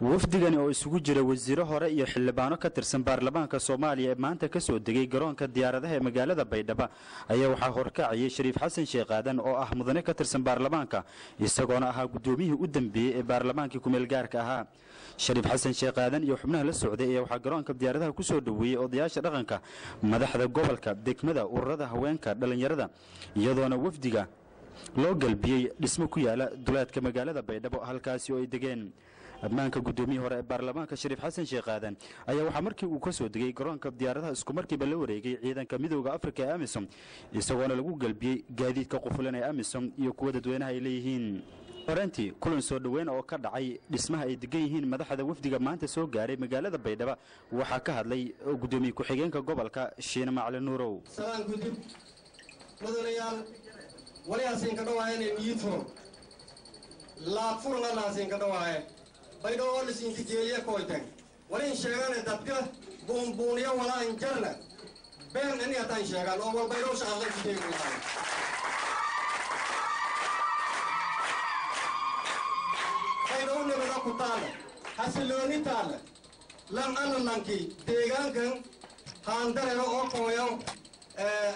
Wafdigani oo isugu jira wasiiro hore iyo xildhibaano ka tirsan baarlamaanka Soomaaliya ee maanta ka soo degay garoonka diyaaradaha ee magaalada Baydhabo ayaa waxaa horkacayay Shariif Xasan Sheekh Aadan oo ah mudane ka tirsan baarlamaanka, isagoona ahaa gudoomiyihii u dambeeyey ee baarlamaankii kumeel gaarka ahaa. Shariif Xasan Sheekh Aadan iyo xubnaha la socday ayaa waxaa garoonka diyaaradaha ku soo dhoweeyey odayaasha dhaqanka, madaxda gobolka, degmada, ururada haweenka, dhalinyarada, iyadoona wafdiga loo galbiyey dhismo ku yaala duleedka magaalada Baydhabo halkaasi oo ay degeen. Ammaanka gudoomiyihii hore ee baarlamaanka Shariif Xasan Sheekh Aadan ayaa waxaa markii uu ka soo degay garoonka diyaaradaha isku markiiba la wareegay ciidanka midowda Afrika ee AMISOM, isagoona lagu galbiyey gaadiidka qufulan ee AMISOM iyo kuwa dadweynaha ay leeyihiin. Horaantii kulan soo dhoweyn oo ka dhacay dhismaha ay degan yihiin madaxda wafdiga maanta soo gaaray magaalada Baydhabo waxaa ka hadlay gudoomiye ku-xigeenka gobolka Shiine Macalin Nuurow. Salaan gudub mudanayaal, walihaasiin ka dhawaayanee niyid furan laab furananaasiin ka dhawaaye Baydhabo oo lasiinka jeeliya koytan walin sheegane dadka buunbuuniya walaa injarna been ini hataan sheegaan oo wal Baydhabo shaqaaqan kuteegulahay. Baydhabo nabada ku taala, xasilooni taala, lan alla lanki deegaankan haandarero oo kooyo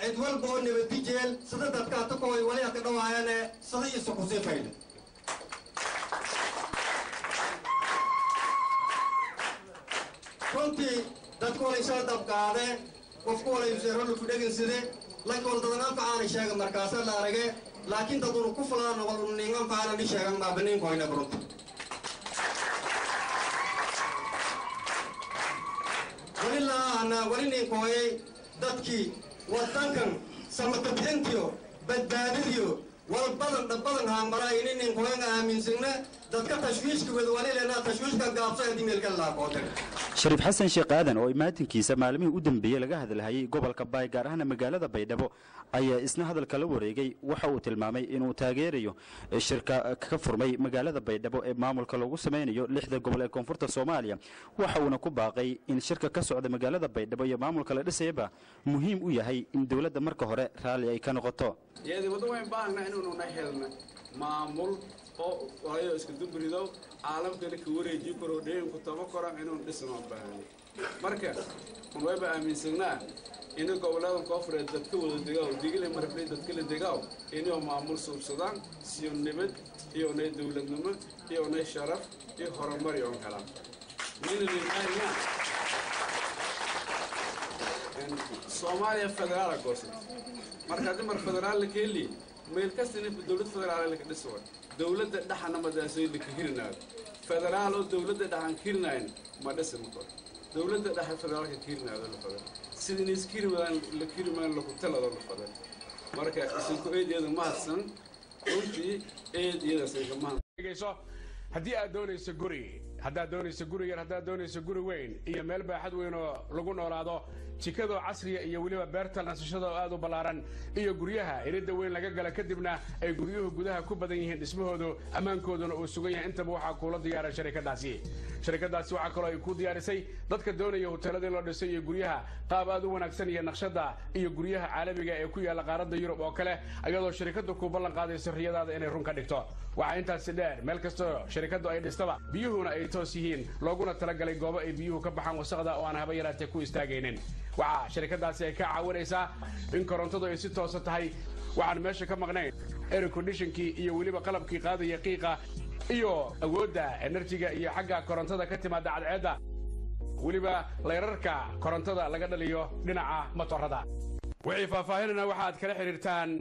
cid walba oo nabadijeel sida dadka hata kooy wali haka dhawaayane sida isu kusii faydha. Runtii dadku walay soo dabqaade, qofku walay useerolu ku dheginside lanki wal dadan anfacaana sheega markaasa la arage, laakiin dad unu ku fulaana wal unu nin anfacaana ni sheegan maabaniin koynab runti. Wali laana wali nin kooyay dadkii wadankan samatabxintiyo badbaadadiyo wal badan dhabadan haanmaraa ini nin kooyan aaminsigna dadka tashwiishka wada wali lenaa tashwiishka gaabso haddii meelka laakootan. Shariif Xasan Sheekh Aadan oo imaatinkiisa maalmihii u dambeeyey laga hadalhayay gobolka Baay, gaar ahaana magaalada Baydhabo, ayaa isna hadalka la wareegay. Waxa uu tilmaamay inuu taageerayo shirka ka furmay magaalada Baydhabo ee maamulka lagu samaynayo 6da gobol ee koonfurta Soomaaliya. Waxa uuna ku baaqay in shirka ka socda magaalada Baydhabo iyo maamulka la dhisayaba muhiim u yahay in dowladda marka hore raalli ay ka noqoto. Iyadii waddan wayn baahna inuunu na helna maamul oo waayo iska dubrido caalamkana ka wareejiyi karo dheeyanku taba koran inuun dhisno baahna. Marka un wayba aaminsanaa ini gobollada koonfureed dadka wada degaw, Digile Marfley dadka la degaw, inuu maamul suubsadaan siyo nabad iyo nay dowladnimo iyo nay sharaf iyo horumar iyo helaan. Mayna Soomaaliya federaala goosata. Marka haddii mar federaal la keeli meel kasta in dowlad federaal laka dhiso, dowladda dhaxana madaasay laka hirinaado federaal oo dowladda dhaxan kirinayn ma dhisi ma koro. Dowladda dhexe federaalka kirinaado la fada sidin iskirimaan la kirimaan laku talado la fada. Marka isinku eed iyada mahadsan, runtii eed iyadaas mahad. Haddii aad doonayso guri, haddaad doonayso guri yar, haddaad doonayso guri weyn iyo meel baaxad weyn oo lagu noolaado, jikadoo casriya iyo weliba beerta nasashada oo aad u ballaaran, iyo guryaha iridda weyn laga gala kadibna ay guryuhu gudaha ku badan yihiin, dhismahoodu ammaankooduna uu sugan yahay, intaba waxaa kuula diyaaray sharikadaasi. Sharikadaasi waxaa kaloo ay ku diyaarisay dadka doonaya hoteelada in loo dhisay iyo guryaha qaab aad u wanaagsan iyo naqshada iyo guryaha caalamiga ee ku yaalla qaaradda Yurub oo kale, iyadoo sharikaddu ku ballan qaadayso riyadaada inay run ka dhigto. Waxaa intaasi dheer, meel kastoo sharikaddu ay dhistaba biyuhuna ay toos yihiin, looguna talagalay goobo ay biyuhu ka baxaan wasaqda oo aan haba yaraatee ku istaagaynin. Waxaa sharikadaasi ay ka caawinaysaa in korontadu ay si toosa tahay, waxaan meesha ka maqnayn air conditionkii iyo weliba qalabkii qaadaya qiiqa iyo awoodda enerjiga iyo xagga korontada ka timaada cadceedda, weliba layrarka korontada laga dhaliyo dhinaca matorada. Wixii faahfaahinana waxaad kala xidhiirtaan